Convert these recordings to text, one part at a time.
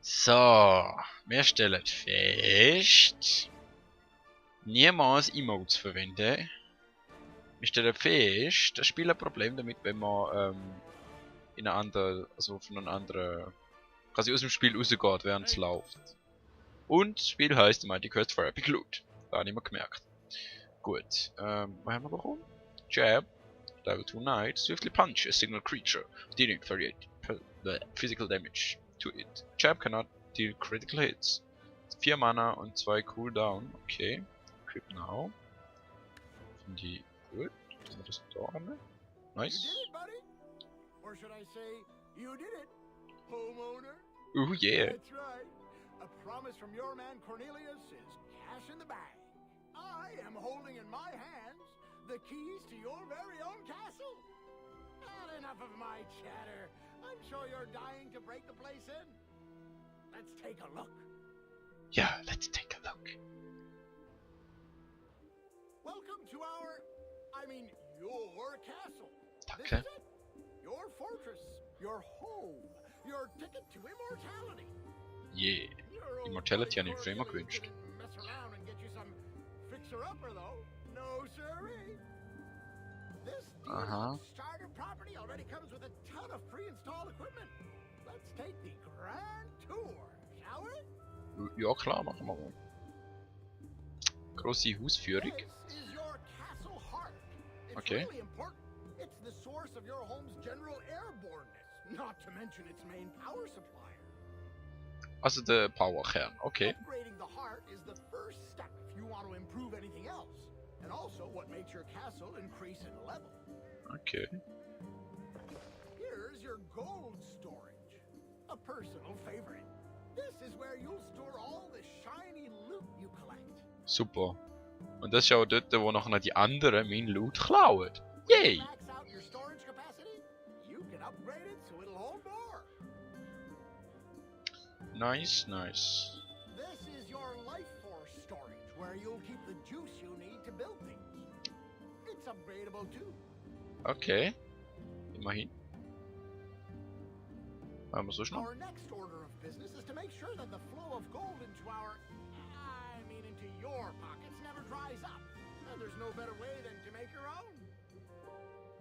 So, wir stellen fest, niemals Emotes verwenden. Wir stellen fest, das Spiel hat ein Problem damit, wenn man in eine andere, also von einer anderen, quasi aus dem Spiel rausgeht, während es läuft. Und das Spiel heisst Mighty Quest for Epic Loot. Da habe ich mir gemerkt. Gut, was haben wir bekommen? Jab, Level 2 Knight, swiftly punch a single creature, dealing 38 physical damage to it. Jab cannot deal critical hits. 4 Mana und 2 Cooldown. Okay. Equip now. Finde ich gut. Tun wir das da an? Nice. Oh yeah. That's right. A promise from your man Cornelius is cash in the bag. I am holding in my hands the keys to your very own castle. Not enough of my chatter. I'm sure you're dying to break the place in. Let's take a look. Yeah, let's take a look. Welcome to your castle. This Danke. is it. Your fortress, your home, your ticket to immortality. Yeah. Your old Immortality buddy habe ich früher immer Cornelius gewünscht. didn't mess around and get you some fixer-upper, though. No, sirree. This Aha. starter property already comes with a ton of pre-installed equipment. Let's take the grand tour, shall we? Ja klar, machen wir mal. Grosse Hausführung. This is your castle heart. It's Okay. really important. It's the source of your home's general airborneness, not to mention its main power supplier. Also der Powerkern, okay. Upgrading the heart is the first step if you want to improve anything else, and also what makes your castle increase in level. Okay. Here's your gold storage, a personal favorite. This is where you'll store all the shiny loot you collect. Super. Und das ist auch dort, wo nachher die anderen meinen Loot klauen. Yay! Max out your storage capacity, you can upgrade it so it'll hold more. Nice, nice. This is your life force storage, where you'll keep the juice you need to build things. It's upgradable too. Okay. Immerhin. Haben wir so schnell? Our next order of business is to make sure that the flow of gold into into your pockets never dries up. And there's no better way than to make your own.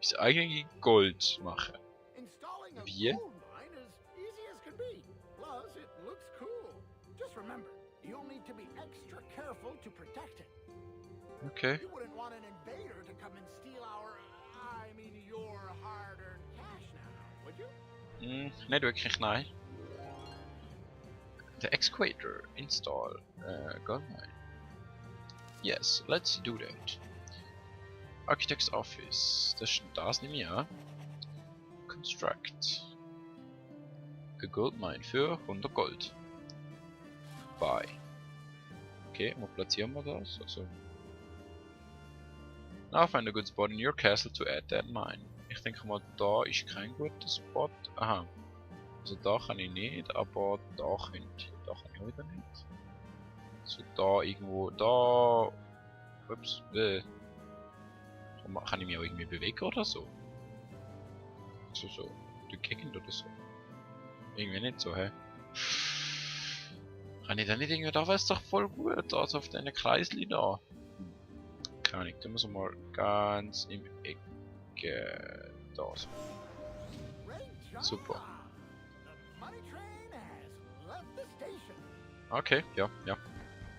Das eigene Gold machen. Installing a Wie? gold mine is easy as can be. Plus, it looks cool. Just remember, you'll need to be extra careful to protect it. Okay. You wouldn't want an invader to come and steal your hard-earned cash now, would you? Nicht wirklich, nein. The excavator install. Gold mine. Yes, let's do that. Architect's office. Das nehme ich an. Construct. A gold mine für 100 Gold. Buy. Okay, wo platzieren wir das? Also. Now find a good spot in your castle to add that mine. Ich denke mal, da ist kein guter Spot. Aha. Also da kann ich nicht, aber da könnte ich. Da kann ich auch wieder nicht. So da irgendwo, da. Ups, kann ich mich auch irgendwie bewegen oder so? Also so, durch die Gegend oder so. Irgendwie nicht so, hä? Kann ich da nicht irgendwie, da wäre es doch voll gut, also auf deine Kreisli da. Keine Ahnung, da muss man mal ganz im Ecke da so. Super. The money train has left the station. Okay, ja, ja.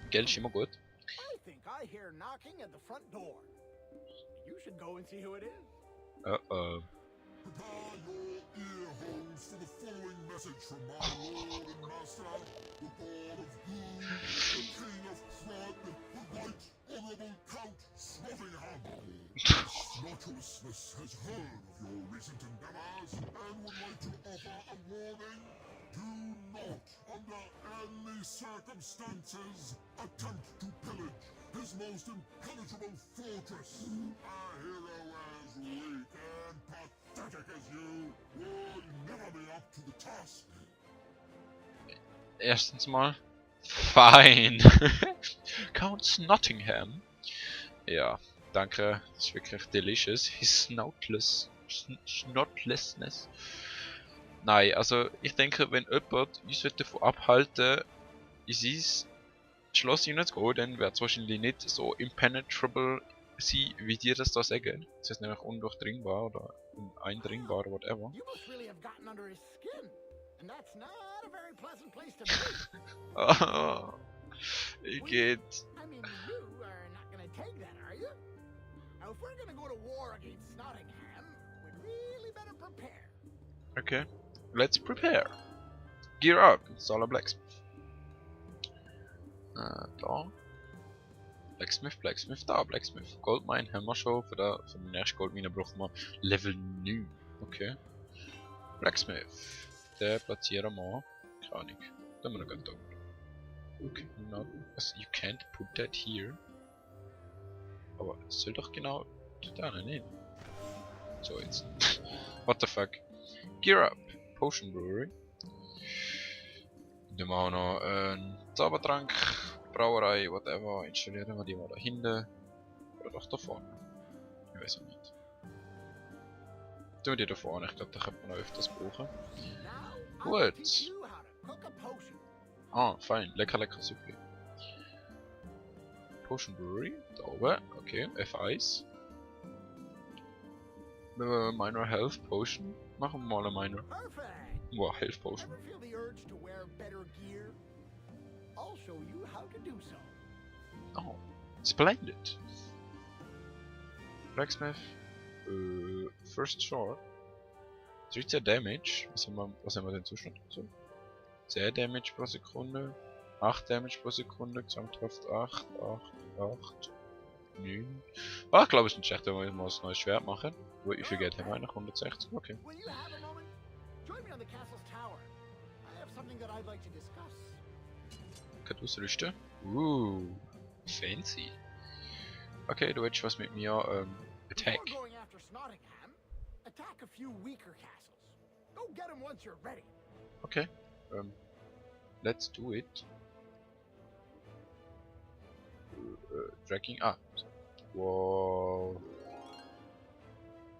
Geld ist immer gut. I think I hear knocking at the front door. You should go and see who it is. Uh-oh. Prepare your ear holes for the following message from my lord and master, the Lord of Who, the King of Crud, the Right Honourable Count Snottingham. Snottlessness has heard of your recent endeavours and would like to offer a warning. Do not, under any circumstances, attempt to pillage his most impenetrable fortress. A hero as weak and pathetic as you would never be up to the task. Erstens mal. Fein. Count Nottingham. Ja, danke. Das ist wirklich delicious. His Snoutlessness. Nein, also ich denke, wenn jemand uns davon abhalten in sein Schloss hineinzugehen, dann wird es wahrscheinlich nicht so impenetrable sein, wie dir das da sagen. Das heißt nämlich undurchdringbar oder uneindringbar oder whatever. You must really have gotten under his skin. And that's not a very pleasant place to be. Ah, ich geht. I mean, you are not gonna take that, are you? Now, if we're gonna go to war against Nottingham, we'd really better prepare. Okay, let's prepare. Gear up, install a blacksmith. Da. Blacksmith, da, Blacksmith. Goldmine haben wir schon, für den nächsten Goldmine brauchen wir Level 9. Okay. Blacksmith. Den platzieren wir. Keine Ahnung. Dann haben wir noch da. Okay, not, you can't put that here. Aber es soll doch genau da hin. So jetzt. What the fuck. Gear up. Potion Brewery. Dann machen wir noch einen Zaubertrank, Brauerei, whatever. Installieren wir die mal da hinten. Oder doch da vorne. Ich weiß auch nicht. Tun wir die da vorne, ich glaube, da könnte man noch öfters brauchen. Now, I'll Gut. teach you how to cook a potion. Ah, fein. Lecker, lecker, super. Potion Brewery, da oben. Okay, F1. Minor Health Potion. Machen wir mal eine Minor. Perfect. Wow, Health Potion. Ever feel the urge to wear better gear? I'll show you how to do so. Oh, splendid. Blacksmith. First Shot. 13 Damage. Was haben wir denn Zustand dazu? 10 Damage pro Sekunde. 8 Damage pro Sekunde. Gesamtkraft 8, 8, 9. Ah, ich glaube, es ist nicht schlecht, wenn wir mal ein neues Schwert machen. Wie viel Geld haben wir eigentlich? 160? Okay. When you have a moment, join me on the castle's tower. I have something that I'd like to discuss. Kann ausrüsten. Fancy. Okay, du willst was mit mir, Attack. Before going after Snottingham, attack a few weaker castles. Go get them once you're ready. Okay. Let's do it. Tracking. Ah. Whoa.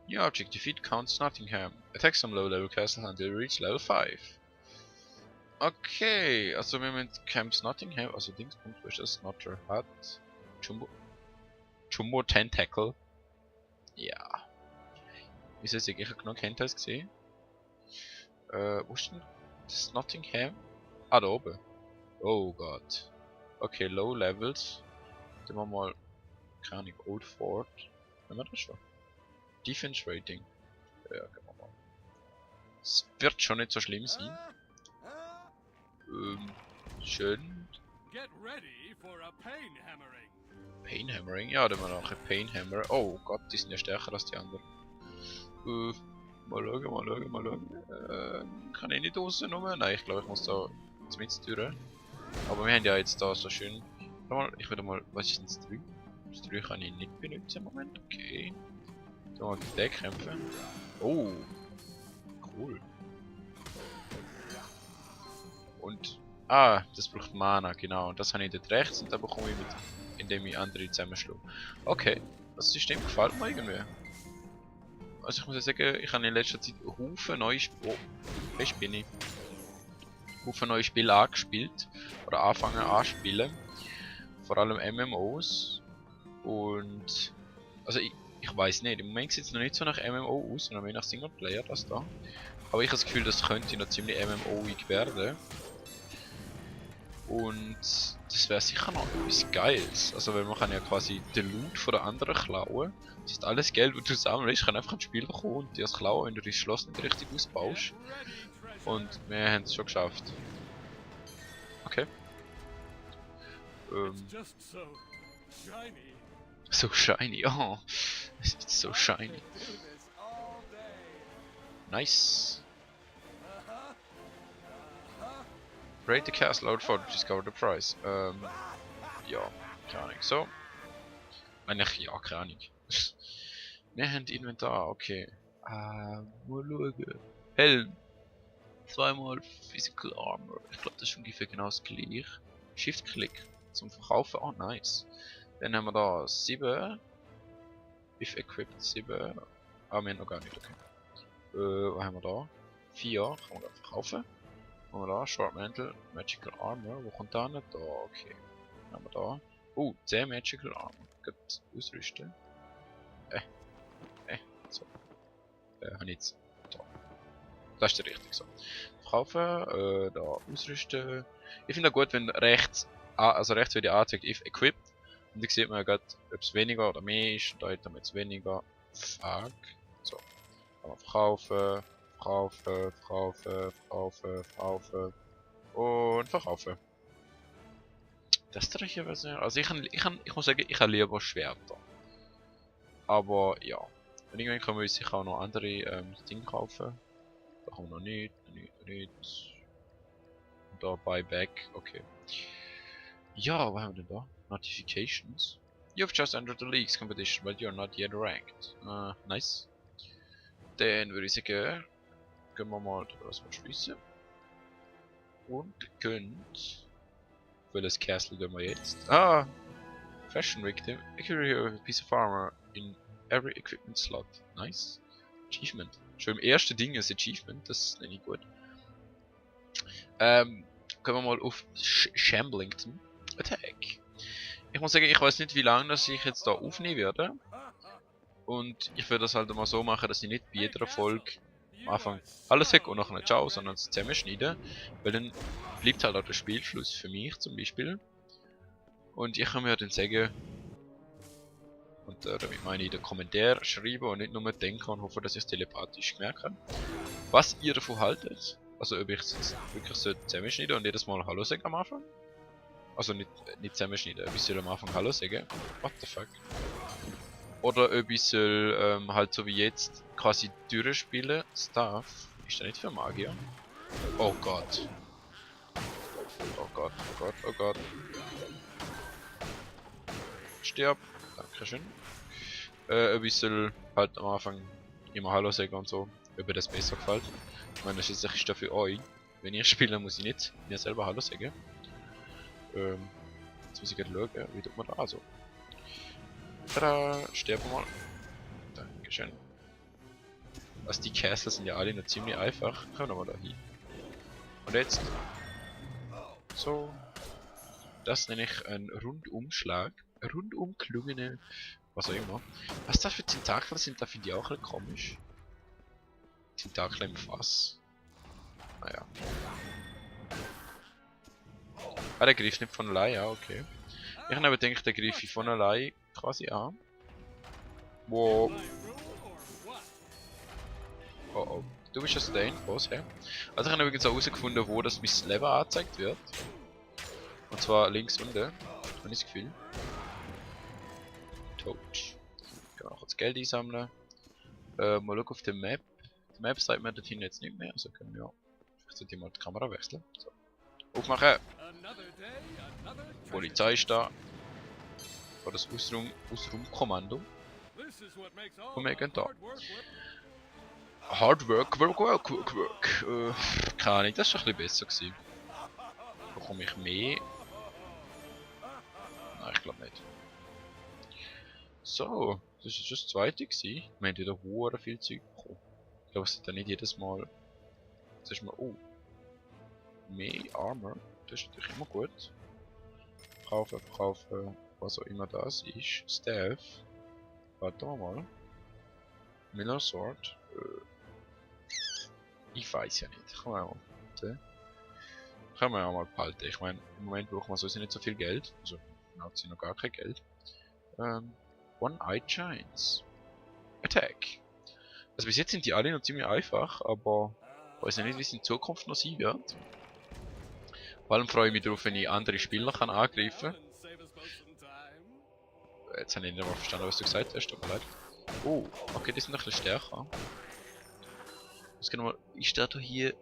New object. Defeat Count Nottingham. Attack some low-level castles until you reach level 5. Okay, also wir haben Camps Nottingham, also Dingspunkt, wo ist das? Notter hat. Jumbo Tentacle. Ja. Ist jetzt eigentlich genug Handhelds gesehen? Wo ist denn das Nottingham? Ah, da oben. Oh Gott. Okay, Low Levels. Dann machen wir mal, keine Ahnung, Old Fort. Haben wir das schon? Defense Rating. Ja, können wir mal. Es wird schon nicht so schlimm sein. Schön. Get ready for a pain hammering. Pain Hammering? Ja, dann haben wir noch ein Pain Hammer. Oh Gott, die sind ja stärker als die anderen. Mal schauen. Kann ich nicht draußen rum? Nein, ich glaube, ich muss da mit durch. Aber wir haben ja jetzt da so schön. Ich würde mal, was ist denn das 3? Das 3 kann ich nicht benutzen im Moment. Okay. Dann mal gegen den kämpfen. Oh. Cool. Und. Ah, das braucht Mana, genau. Und das habe ich dort rechts und da bekomme ich mit, indem ich andere zusammenschlage. Okay. Das System gefällt mir irgendwie. Also ich muss ja sagen, ich habe in letzter Zeit Haufen neue Spiele. Oh, fest bin ich. Haufen neue Spiele angespielt. Oder anfangen anspielen. Vor allem MMOs. Und. Also ich weiß nicht, im Moment sieht es noch nicht so nach MMO aus, sondern mehr nach Singleplayer das da. Aber ich habe das Gefühl, das könnte noch ziemlich MMO-ig werden. Und das wäre sicher noch etwas Geiles. Also weil man kann ja quasi den Loot von den anderen klauen. Das ist alles Geld, das du sammelst, kann einfach ins Spiel kommen und dir das klauen, wenn du dein Schloss nicht richtig ausbaust. Und wir haben es schon geschafft. Okay. It's just so shiny. So shiny, oh. It's so shiny. Do this all day. Nice. Raid the castle out for to discover the prize. Ja, keine Ahnung. So. Eigentlich, ja, keine Ahnung. Wir haben Inventar, okay. Mal schauen. Helm. Zweimal Physical Armor. Ich glaube, das ist ungefähr genau das gleiche. Shift-Click zum Verkaufen. Oh, nice. Dann haben wir da 7. If equipped 7. Ah, wir haben noch gar nicht, okay. Was haben wir da? 4 kann man verkaufen. Haben wir da, Short Mantle, Magical Armor, wo kommt da nicht? Da, okay. Haben wir da. 10 Magical Armor. Gut, ausrüsten. So. Habe ich jetzt. Da. Das ist der richtige so. Verkaufen, da ausrüsten. Ich finde es gut, wenn rechts, also rechts wird die angezeigt, if equipped. Und dann sieht man ja gerade, ob es weniger oder mehr ist. Da hat man jetzt weniger. Fuck. So. Kann man verkaufen. Verkaufen und verkaufen. Das ist hier was. Also ich muss sagen, ich habe lieber Schwerter. Aber ja. Und irgendwann können wir uns sicher auch noch andere Dinge kaufen. Da haben wir noch nicht. Und da Buyback, okay. Ja, was haben wir denn da? Notifications. You've just entered the League's competition, but you're not yet ranked. Nice. Dann würde ich sagen, gehen wir mal das mal schließen. Und könnt. Welches Castle gehen wir jetzt? Fashion Victim. Accurate a piece of armor in every equipment slot. Nice. Achievement. Schon im ersten Ding ist Achievement, das nenne ich gut. Gehen wir mal auf Shamblington Attack. Ich muss sagen, ich weiß nicht, wie lange das ich jetzt da aufnehmen werde. Und ich werde das halt mal so machen, dass ich nicht bei jeder Folge am Anfang alles weg und nachher ciao, sondern es zusammenschneiden. Weil dann bleibt halt auch der Spielfluss für mich zum Beispiel. Und ich kann mir dann sagen, und damit meine ich in den Kommentaren schreiben und nicht nur denken und hoffe, dass ich es telepathisch gemerkt habe, was ihr davon haltet. Also ob ich es wirklich so zusammenschneiden und jedes Mal Hallo sagen am Anfang. Also nicht zusammenschneiden, ob ich soll am Anfang Hallo sagen. What the fuck. Oder ob ich soll halt so wie jetzt quasi durchspielen. Stuff. Ist das nicht für Magier? Oh Gott. Oh Gott, oh Gott, oh Gott. Stirb. Dankeschön. Ob ich soll halt am Anfang immer Hallo sagen und so. Ob mir das besser gefällt. Ich meine, das ist jetzt dafür euch. Wenn ihr spielt, muss ich nicht mir selber Hallo sagen. Jetzt muss ich gerade schauen, wie tut man da also. Tada, sterben wir mal. Dankeschön. Also die Castles sind ja alle noch ziemlich einfach. Kommen wir mal da hin. Und jetzt. So. Das nenne ich einen Rundumschlag. Rundum gelungene. Was auch immer. Was das für Tentakel sind, da finde ich auch ein bisschen komisch. Tentakel im Fass. Naja. Der greift nicht von allein an, okay. Ich habe aber gedacht, der greife von allein quasi an. Wow. Oh oh. Du bist also der Endboss, hä? Also ich habe übrigens auch herausgefunden, wo das mein Level angezeigt wird. Und zwar links unten, habe ich das Gefühl. Tot. Ich kann auch kurz Geld einsammeln. Mal schauen auf der Map. Die Map sagt mir dorthin jetzt nicht mehr, also können wir... Vielleicht sollte ich mal die Kamera wechseln. So. Aufmachen! Polizei ist da. Oder das Ausraumkommando. Und wir gehen da. Hard work. Keine Ahnung, das war ein bisschen besser gewesen. Bekomme ich mehr? Nein, ich glaube nicht. So, das war schon das zweite gewesen. Wir haben wieder hure viel Zeug bekommen. Ich glaube, es ist dann nicht jedes Mal. Jetzt ist mal, oh. Mehr Armor. Das ist natürlich immer gut. Verkaufen, was auch immer das ist. Staff. Warte mal. Miller Sword. Ich weiß ja nicht. Kann man ja mal behalten. Ich meine, im Moment braucht man sowieso nicht so viel Geld. Also, man hat sie noch gar kein Geld. One-Eye Giants. Attack. Also bis jetzt sind die alle noch ziemlich einfach, aber ich weiß ja nicht, wie es in Zukunft noch sein wird. Vor allem freue ich mich darauf, wenn ich andere Spieler kann angreifen kann. Jetzt habe ich nicht mal verstanden, was du gesagt hast, tut mir leid. Oh, okay, die sind noch ein bisschen stärker. Was genau mal, ist da hier...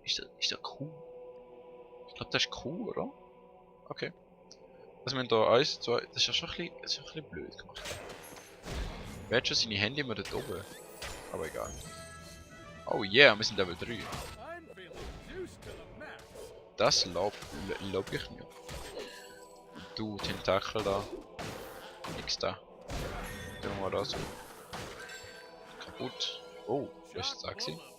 Ist da Q? Ich glaube, das ist Q, oder? Okay. Also wir haben da 1, 2, das ist ja schon ein bisschen blöd gemacht. Wer hat schon seine Hände immer dort oben? Aber egal. Oh yeah, wir sind Level 3. Das lob ich mir. Du Tentakel da. Nix da. Gehen wir mal da so. Kaputt. Oh, Was ist das gewesen?